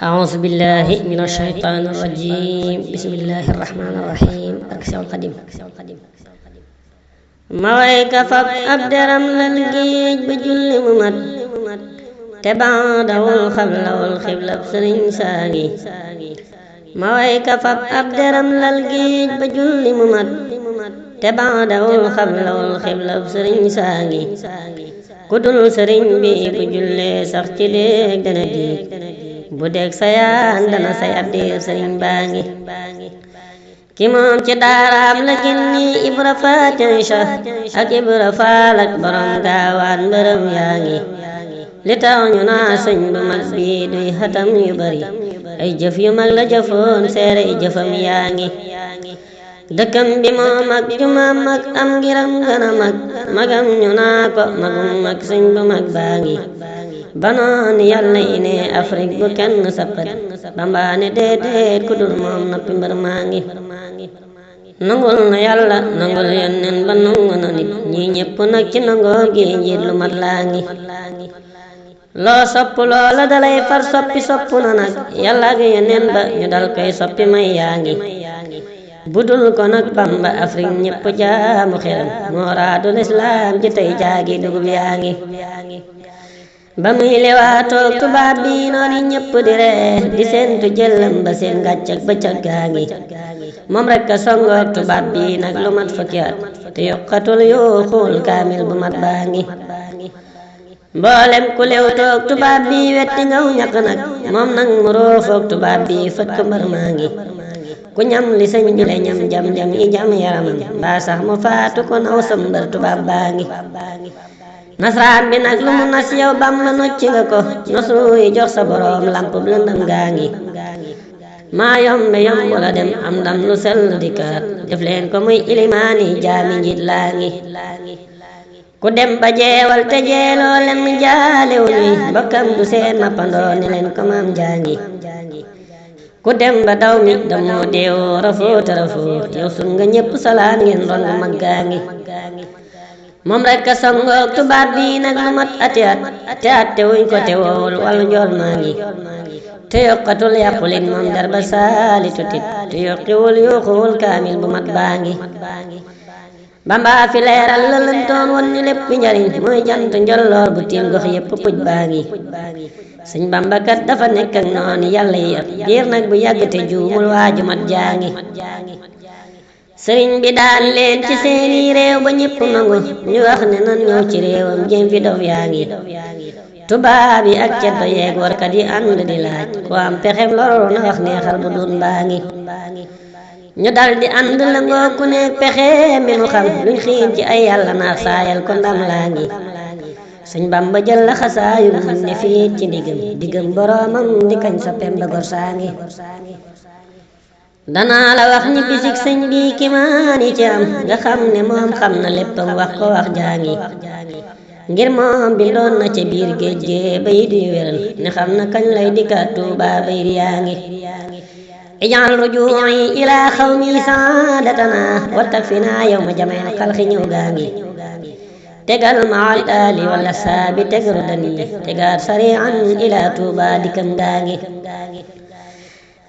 أعوذ بالله من الشيطان الرجيم بسم الله الرحمن الرحيم أركسي القديم مويك فاب أبدرم للجيج بجل ممد تبعده الخبل والخبل بسرين ساقي مويك فاب أبدرم للجيج بجل ممد تبعده الخبل والخبل بسرين ساقي كدل سرين بي بجل سختي ليك دنديك bu deg sayaan dana say abdir sëriñ baa ngi ki moom ci daaraam la génni ibra faatinsha ak ibra faal ak borom gaawaan mbërëm yaa ngi li tax ñu naa sëñ bu mag bi duy xatam yu bari ay jëf yu mag la jëfoon seere i jëfam yaa ngi dëkkam bi moo mag jumaam mag am ngiram gën a mag magam ñu naa ko magum mag sëñ bu mag baa ngi banoon yàlla ine Afrique bu kenn sappat bambaane déedéet ku dul moom noppi mbër maa ngi nangul na yàlla nangul yonneen ba nangu na nit ñi ñépp nag ci nangoo gi njiit lu mat laa ngi loo sopp loola dalay far soppi soppu na nag yàlla ak yonneen ba ñu dal koy soppi may yaa ngi budul ko nag Bamba Afrique ñépp jaamu xeram moo raadul islaam ji tey jaagi dugub yaa ngi ba muy lewaatoog tubaab bi noonu ñépp di ree di seentu jëllam ba seen gàccak bëccëg gaa ngi moom rekk a songoog tubaab bi nag lu mat fukki at te yokkatul yoo xool kaamil bu mat baa ngi mboolem ku lew toog tubaab bi wetti ngaw ñaq nag moom nag mu roofoog tubaab bi fët ko mbër maa ngi ku ñam li sëñ bi le ñam jam-jam i jam yaramam mbaa sax mu faatu ko naw sa mbër tubaab baa ngi nasraan bi nag lu mu nas yow Bamba nocci nga ko nosu yi jox sa boroom lamp bu lëndëm gaa ngi maa yombe yomb la dem am ndam lu sell di kaat def leen ko muy ilimaani jaami njiit laa ngi ku dem ba jeewal te jeeloo lem jaalewul wi bokkam du seen mappandoo ni leen ko maam jaa ngi ku dem ba daw mi damoo deewoo rafoota rafoot yow sun nga ñépp salaan ngeen ron gu mag gaa ngi moom rekk a songoog tubaab bi nag lu mat ati at te wuñ ko te woowul wàllu njool maa ngi te yokkatul yàqulin moom der ba saali tutit te yokkiwul yuuxuwul kaamil bu mat baa ngi Bamba fi leeral la lëntoon won ñu lépp njariñ mooy jant njolloor bu tiim gox yépp puj baa ngi sëñ Bamba kat dafa nekk ak noonu yàlla yi ab diir nag bu yàgg te juumul waaju mat jaa ngi sëriñ bi daan leen ci seeni réew ba ñépp nangu ñu wax ne nan ñëw ci réewam jéem fi dof yaa ngi tubaab yi ak ceddo yeeg warkat yi ànd di laaj ku am pexem loro na wax neexal bu dun baa ngi ñu dal di ànd la ngoo ku ne pexe mi mu xam luñ xiin ci ay yàlla naax saayal ko ndam laa ngi sëñ Bamba jël la xasaayu mun ne fii ci diggam boroomam di kañ soppem ba gor saa ngi danaa la wax ñi bisik sëñ bi kimaan yi ci am nga xam ne moom xam na léppam wax ko wax jaa ngi ngir moom bindoon na ca biir géej gee bay di wéral ne xam na kañ lay dikkaat Tuubaa bay yaa ngi ijal rujuu'i ilaa xawmi saadatana wattak fi naa yow ma jameen xalxi ñëw gaa ngi tegal maal aali wala saabi tegru dani tegaat sari'an ilaa Tuubaa dikkam gaa ngi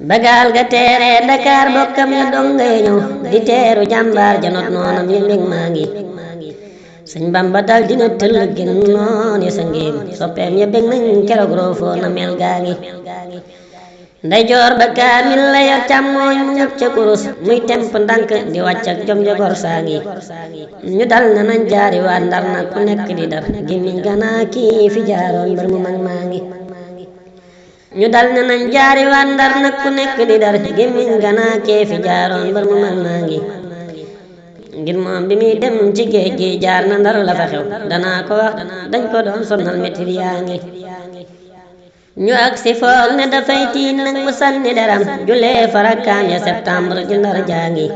bagal ga teere Dakar bokkam ya dongay ñëw di teeru jàmbaar janot noonam yi mbég maa ngi sëñ Bamba dal dina tëll gën noon ya sa ngéem soppeem ya bég nañ keroog roofoo na mel gaa ngi ndeyjoor ba kaamil la yor càmmooñ mu ngëp ca kurus muy temp ndànk di wàcc ak jom ja gor saa ngi ñu dal na nañ jaari waa Ndar nag ku nekk di dar gimmiñ ganaa kii fi jaaroon mbër mu mag maa ngi ñu dal ne nañ jaari waa Ndar nag ku nekk di dar gémmiñ ganaa kee fi jaaroon mbër mu mag maa ngi ngir moom bi muy dem ci géej gi jaar na Ndar la fa xew danaa ko wax dañ ko doon sonal metit yaa ngi ñu ak si foog ne dafay tiin nag mu sànni deram julee farakkaam ya septembre ju Ndar jaa ngi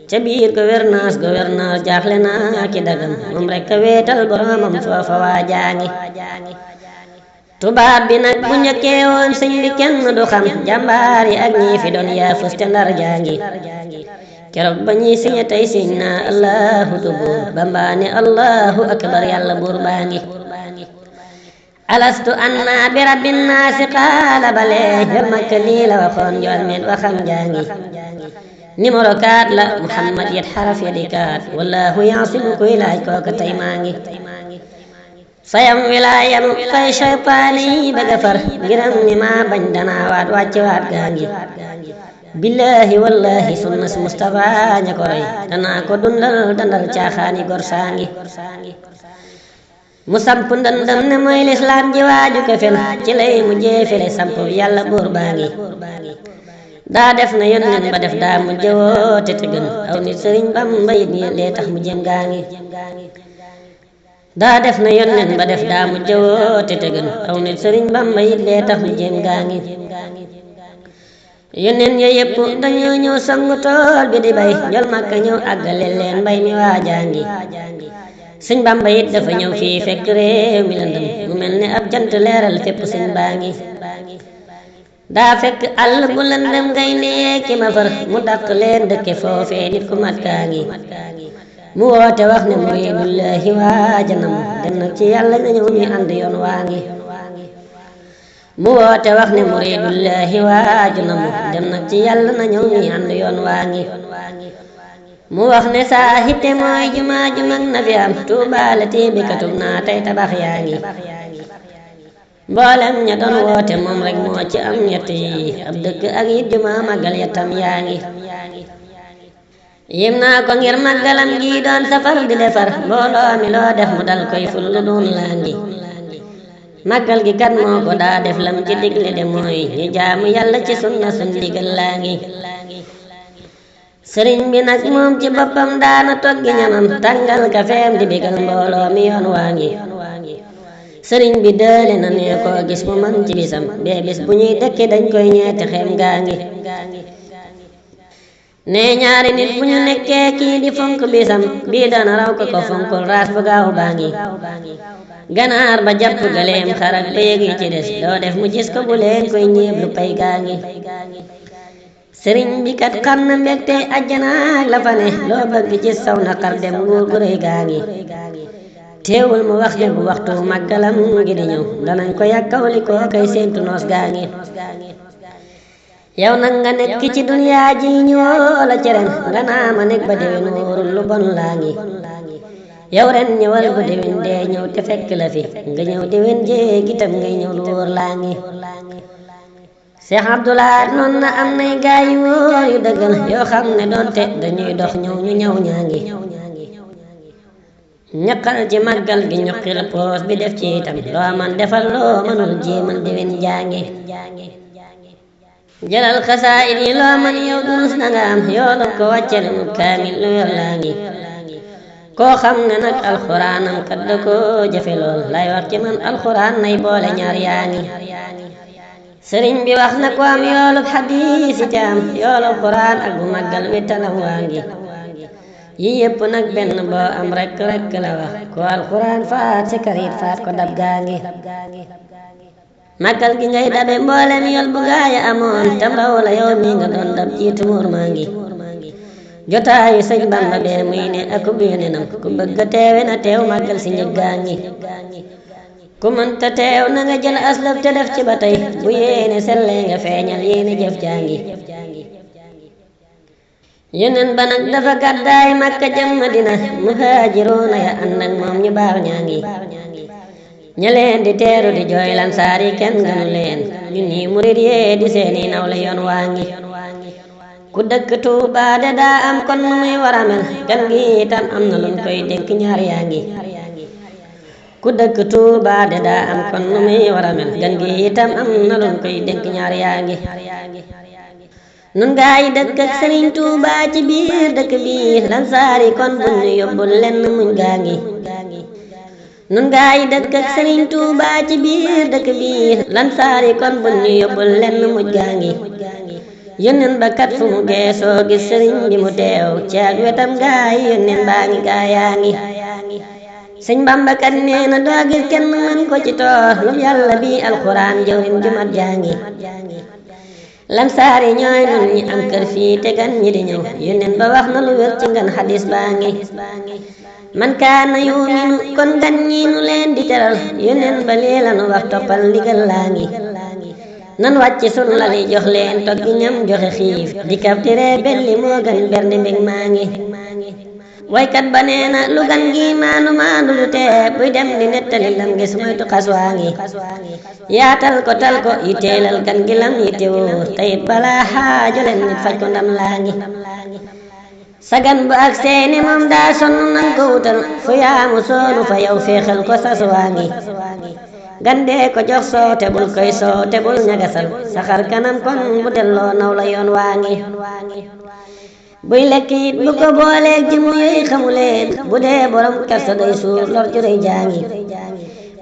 ca biir gouverneur jaaxle naa ki dagam moom rekk a weetal boromam foofa waa jaa ngi tubaab bi nag bu njëkkee woon sëñ bi kenn du xam jàmbaar yi ak ñi fi doon yaa fuste Ndar jaa ngi keroog ba ñuy siñe tey siñ naa allahu tubu Bamba ne allahu akbar yàlla buur baa ngi alastu anna bi rabbin naasi qaala bale yor makka lii la waxoon njool meen waxam jaangi numéro 4 la muhammad yet xaraf ya di 4 wallahu yaasimu kuy laaj kooka tey maa ngi fayam wilaayam fay seytaane yi bëgg a far ngiram ni maa bañ danaa waat wàcce waat gaa ngi billahi wallahi sunna si Mustafa ña ko roy danaa ko dundal dandal caaxaani gor saa ngi mu samp ndëndëm ne mooy lislaam ji waaju ko fen ci lay mu jeefele samp yàlla buur baa ngi daa def na yónneen ba def daa mu jëwoote te gën aw nit sëriñ Bamba yit lee tax mu jëm gaa ngi daa def na yónneen ba def daa mu jëwoote te gën aw nit sëriñ Bamba yit lee tax mu jëm gaa ngi yónneen ya yépp dañoo ñëw sangu tool bi di bay njol Makka ñëw àggale leen mbay mi waajaa ngi sëñ Bamba it dafa ñëw fii fekk réew mi lëndëm mu mel ne ab jant leeral fépp sëñ baa ngi daa fekk àll bu lëndëm ngay nee ki ma far mu dàq leen dëkke foofee nit ku mat kaa ngi mu woote wax ne muridullahi waajanam dem nag ci yàlla na ñëw ñu ànd yoon waa ngi mu woote wax ne muridullahi waajanam dem nag ci yàlla na ñëw ñu ànd yoon waa ngi mu wax ne saa hitte mooy jumaa ju mag na fi am Tuubaa la téebi katub naa tey tabax yaa ngi mboolem ña doon woote moom rek moo ci am ñett yi ab dëkk ak it jumaa màggal yettam yaa ngi yim naa ko ngir màggalam gi doon safar di defar mbooloo mi loo def mu dal koy ful lu doon laa ngi màggal gi kat moo ko daa def lam ci digle de mooy ñu jaamu yàlla ci sunna sun digal laa ngi sëriñ bi nag moom ci boppam daana toggi ñamam tàngal kafeem di bégal mbooloo mi yoon waa ngi sëriñ bi dële na ne koo gis mu man ci bisam bee bis bu ñuy dëkki dañ koy ñeeti xem gaa ngi ne ñaari nit bu ñu nekkee kii di fonk bisam bii dana raw ko ko fonkul raas bu gaaw baa ngi ganaar ba jàpp galeem xarak ba yëgi ci des doo def mu gis ko bu leen koy ñeeb lu pay gaa ngi sëriñ bi kat xam na mbégte ajjanaak la fa ne loo bëgg ci saw naqar dem nguur gu rëy gaa ngi teewul mu wax ne bu waxtu màggalam gi di ñëw danañ ko yàkkawli koo kay séentu noos gaa ngi yow nag nga nekk ci duniyaa ji ñëwoo la ci ren nga naa ma nekk ba déwén wóorul lu bon laa ngi yow ren ñëwal bu déwén dee ñëw te fekk la fi nga ñëw déwén jéeg itam ngay ñëw lu wóor laa ngi Seex Abdulaay noon na am nay gaay yu wóor yu dëggal yoo xam ne doonte dañuy dox ñëw ñu ñëw ñaa ngi ñaqal ci màggal gi ñuqil poos bi def ci itam loo man defal loo mënul jéemal déwén jàngi jëlal xasaayid yi loo man yow durus danga am yoolu ko wàccel mu kaamil lu yor laa ngi koo xam ne nag alxuraanam kat da ko jafe lool lay wax ci man alxuraan nay boole ñaar yaa ngi sëriñ bi wax na ko am yoolub xadiis yi te am yoolub xuraan ak bu màggal wi talam waa ngi yi yépp nag benn boo am rek la wax ko alxuraan faat si karit faat ko dab gaa ngi màggal gi ngay dabe mboolem yol bu gaaya amoon tam raw la yow mi nga doon dab jiitu muur maa ngi jotaayu sëñ Bamba bee muy ne akub yonenam ku bëgg teewe na teew màggal si njëg gaa ngi ku mënta teew na nga jël aslëf te def ci ba tey bu yéene selle nga feeñal yéene jëf jaa ngi yónneen ba nag dafa gàddaay Makka jëm Madina muhaajiroona ya ànd ak moom ñu baax ñaa ngi ña leen di teeru di jooy lansaar yi kenn gënu leen ñun ñi murit yee di seeni nawle yoon waa ngi ku dëkk Tuubaa de daa am kon nu muy war a mel gan gi itam am na luñ koy dénk ñaar yaa ngi ku dëkk Tuubaa de daa am kon nu muy war a mel gan gi itam am na luñ koy dénk ñaar yaa ngi nun gaa yi dëkk ak Sëriñ Tuubaa ci biir dëkk bi lansaar yi kon bu ñu yóbbul lenn muñ gaa ngi nun gaa yi dëkk ak Sëriñ Tuubaa ci biir dëkk bi lansaar yi kon bu ñu yóbbul lenn muñ gaa ngi yónneen ba kat fu mu geesoo gis sëriñ bi mu teew ci ak wetam gaa yi yónneen baa ngi gaa yaa ngi sëñ Bamba kat nee na doo gis kenn mën ko ci toor lu yàlla bi alxuraan jëwriñ ju mat jaa ngi lansaar yi ñooy nun ñi am kër fii te gan ñi di ñëw yónneen ba wax na lu wér ci ngan xadis baa ngi man kaana yuminu kon gan ñi nu leen di teral yónneen ba lii lanu wax toppal ndigal laa ngi nan wàcc sun lali jox leen toggi ñam joxe xiif di kaf di ree belli moo gën bernde mbég maa ngi waykat ba nee na lu gan gi maanu maanu lu tee buy dem di nettali lam gis moytu xas waa ngi yaatal ko tal ko yitteelal gan gi lam yittewoo tayit balaa xaajo leen nit faj ko ndam laa ngi sagan bu ak seeni moom daa sonn nan ko wutal fu yaamu soonu fa yow féexal ko sas waa ngi gandee ko jox soo te bul koy soo te bul ñagasal saxar kanam kon bu delloo naw la yoon waa ngi buy lekk it bu ko booleeg jëm yooyu xamuleen bu dee borom kersa day suur lor juréy jaangi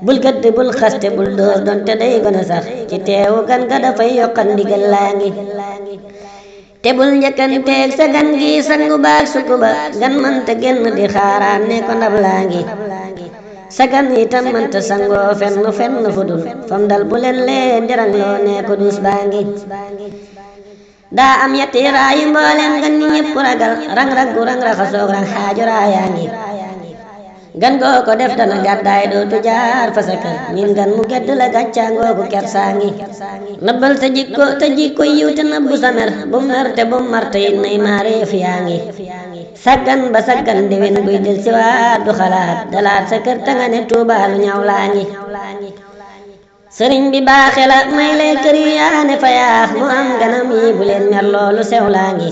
bul gëdd bul xaste bul dóor donte day gën a sax ci teewu gan ga dafay yokkat ndigal laa ngi te bul njëkkanteeg sa gan gi sangu baag sukku ba gan mënta génn di xaaraan ne ko ndab laa ngi sa gan itam mënta sangoo fenn fu dul fam dal bu leen leen jarang loo ne ko duus baa ngi daa am yetti raayu mbooleem gan ñi ñëpp ragal rang raggu rang raxasoog rang xaaju raayaa ngi gan goo ko def dana gàddaay dootu jaar fa sa kër min gan mu gedd la gàccaangoogu kersaa ngi nëbbal te jikko yiw te nëbbu sa mer bum mer te bum mar te it nay maareef yaa ngi saggan ba saggan déwén buy del si waat du xalaat dalaat sa kër te nga ne tuubaalu ñaw laa ngi sëriñ bi baaxe la may lay kër yu yaane fa yaax mu am ganam yi bu leen mer loolu sew laa ngi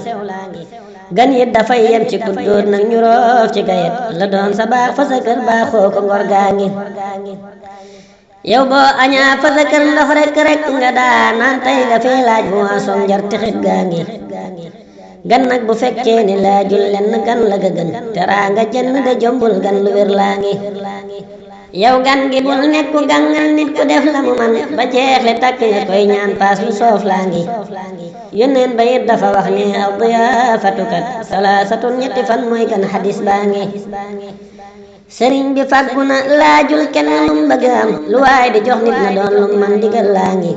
gan yi dafay yem ci kuddóor nag ñu roof ci gayet la doon sa baax fa sa kër baaxoo ko ngor gaa ngi yow boo añaa fa sa kër ndox rek nga daa naan tey nga fee laaj bu waa som njar tixit gaa ngi gan nag bu fekkee ni laajul lenn gan la ga gën teraanga jenn de jombul gan lu wér laa ngi yow gan gi bul nekku gàngal nit ku def la mu man ba jeexle takk nga koy ñaan paas lu soof laa ngi yónneen ba it dafa wax ni aw diyaafatukat salaasatun ñetti fan mooy gan xadis baa ngi sëriñ bi fàggu na laajul kenn lum bëgg am lu waay di jox nit na doon lum man digal laa ngi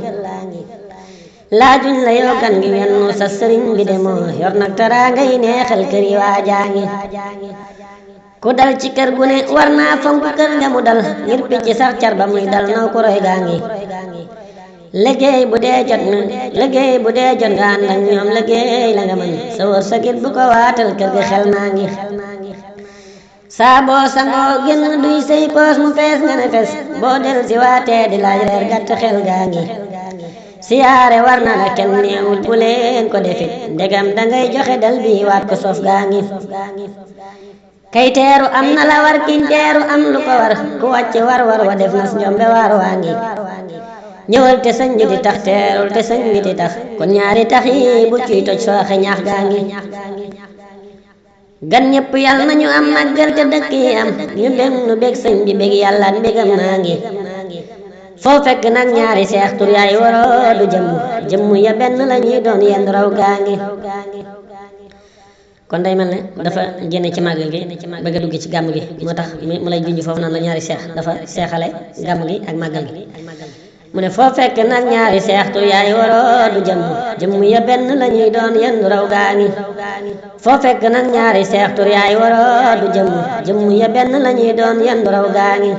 laajuñ la yow gan gi wennu sa sëriñ bi de moo yor nag teraanga yi neexal kër yi waajaa ngi ku dal ci kër gu ne war naa fonk kër nga mu dal ngir picc sax car ba muy dal naw ko roy gaa ngi liggéey bu dee jot nga ànd ak ñoom liggéey la nga mën sa wërsëg bu ko waatal kër gi xel naa ngi saa boo sangoo génn duy say poos mu fees nga ne fes boo del si waatee di laaj reer gàtt xel gaa ngi siyaare war na la kenn neewul bu leen ko defit ndegam dangay joxe dal bi waat ko sof gaa ngi kay teeru am na la war kiñ teeru am lu ko war ku wàcc war wa def nas njombe waar waa ngi ñëwal te sëñ bi di tax teerul te sëñ bi di tax kon ñaari tax yi bu ciy toj sooxe ñaax gaa ngi gan ñëpp yal nañu am màggal te dëkk yi am ñu bég nu bég sëñ bi bég yàlla ak mbégam naa ngi foo fekk nag ñaari seex tur yaay waroo du jëmm ya benn la ñuy doon yenn raw gaa ngi kon day mel ne dafa génne ci màggal gi bëgg a dugg ci gàmm gi moo tax mu lay junj foofu naan la ñaari seex dafa seexale gàmm gi ak màggal gi mu ne foo fekk nag ñaari seex tur yaay waroo du jëmm ya benn la ñuy doon yenn raw gaa ngi foo fekk nag ñaari seex tur yaay waroo du jëmm ya benn la ñuy doon yenn raw gaa ngi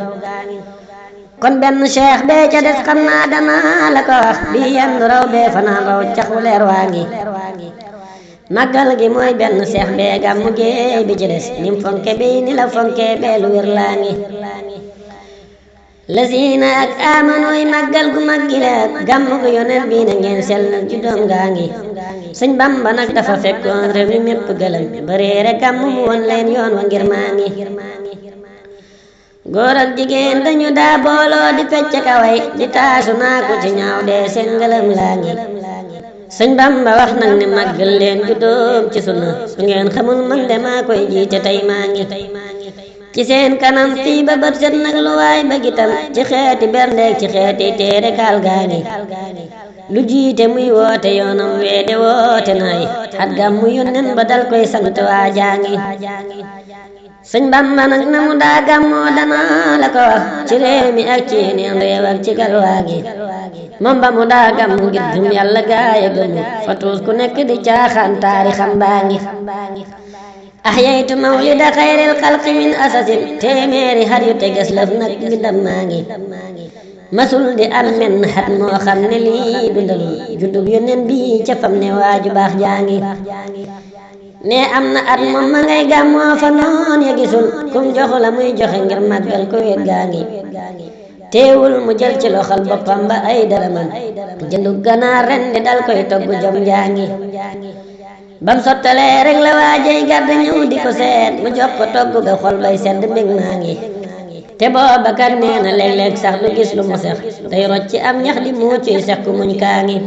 kon benn cheikh bee ca des xam naa dana la ko wax bi yenn raw bee fanaan raw caxu leer waa ngi màggal gi mooy benn seex bee gàmmu géey bi ci des nim fonke bi ni la fonke bee lu wér laa ngi lazina ak amanooy màggal gu mag gi la gàmmu gu yonent bi na ngeen sellal juddoom gaa ngi sëñ Bamba nag dafa fekkoon réew mi mépp gëlëm ba réere gàmmu mu won leen yoon wa ngir maa ngi góor ak jigéen dañu daa booloo di fecc kaway di taasu naa ko ci ñaaw dee seen ngëlëm laa ngi sëñ Bamba wax nag ne màggal leen juddoom ci sunna su ngeen xamul man de maa koy jiite tey maa ngi ci seen kanam fii ba bët set nag lu waay ba gitam ci xeeti berndeeg ci xeeti téere kaal gaa ngi lu jiite muy woote yoonam weede woote naay xat gàmmu yónneen ba dal koy sant waa jaa ngi sëñ Bamba nag na mu daa gàmmoo dana la ko wax ci réew mi ak ci yeneen réew ak ci galwaa gi moom ba mu daa gàmmu ngir gëm yàlla gaaya gëmu fa tuus ku nekk di caaxaan taarixam baa ngi ahyaytu mawlida xayril xalqi min asasin téeméeri xat yu teges lëf nag mbindam maa ngi masul di am menn xat moo xam ne lii dundalul juddub yónneen bi ca fam ne waaju baax jaangi ne am na at moom ma ngay gàmmoo fa noon ya gisul kum joxu la muy joxe ngir màggal ko wet gaa ngi teewul mu jël ci loxal boppam ba ay daramam jëndu ganaar ren di dal koy togg jom jaangi bam sottalee rek la waajay gàdd ñëw di ko seet mu jox ko togg ga xol bay sedd mbég maa ngi te booba kat nee na léeg-léeg sax du gis lu mu sex day rocc ci am ñax di muucuy sex ku muñ kaa ngi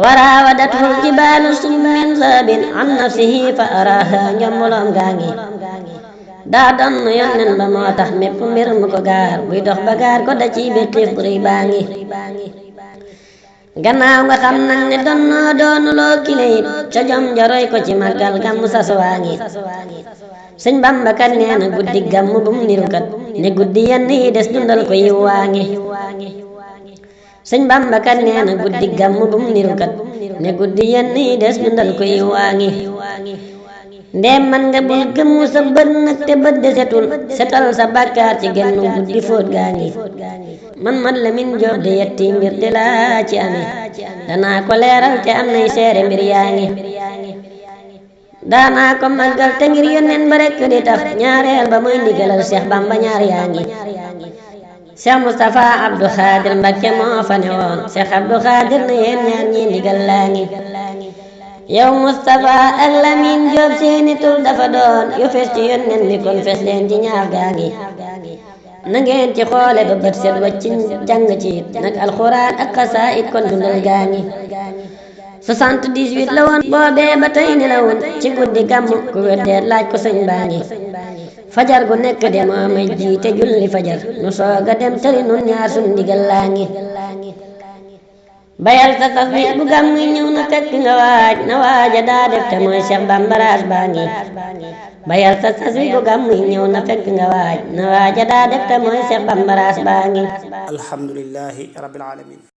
waraawadathu jibaalu summin saabin an nafsihi fa araha njombuloom gaa ngi daa doon yónneen ba moo tax mépp mbir mu ko gaar buy dox ba gaar ko da ciy béttiif bu rëy baa ngi gannaaw nga xam nag ne doonuloo kile it ca jom jaroy ko ci màggal gàmmu saswaa ngi sëñ Bamba kat nee na guddi gàmmu bum niru kat ne guddi yenn yi des dundal ko yiw waa ngi sëñ Bamba kat nee na guddi gàmmu bum niru kat ne guddi yenn yi des dundal ko yiw waa ngi ndéem man nga bul gëmmu sa bët nag te bët de setal sa bàkkaar ci gennu guddi fóot gaa ngi man Lamin Jóob de yetti mbir de laa ci amee danaa ko leeral te am nay seere mbir yaa ngi daanaa ko màggal te ngir yónneen ba rekk di tax ñaareel ba mooy ndigalal Cheikh Bamba ñaar yaa ngi Cheikh Moustapha Abdou Khadir Mbacké moo fa ne woon Cheikh Abdou Khadir na yéen ñaar ñi ndigal laa ngi yow Moustapha ak Lamin Jóob seeni tur dafa doon yu fees ci yónneen bi kon fees leen ci ñaar gaa ngi na ngeen ci xoole ba bët set wacc jàng ci it nag alxuraan ak xasaayid kon dundal gaa ngi 78 la woon boobee ba tey ni la woon ci guddi gàmmu ku weddeet laaj ko sëñ baa ngi fajar gu nekk de moo may jiite julli fajar nu sooga dem tëri nun ñaar sun ndigal laa ngi bayal sa sas wi bu gàmmu ñëw na fekk nga waaj na waaja daa def te mooy Cheikh Bamba raas baa ngi bayal sa sas wi bu gàmmu ñëw na fekk nga waaj na waaja daa def te mooy Cheikh Bamba raas baa ngi alhamdulillahi rabbil alamin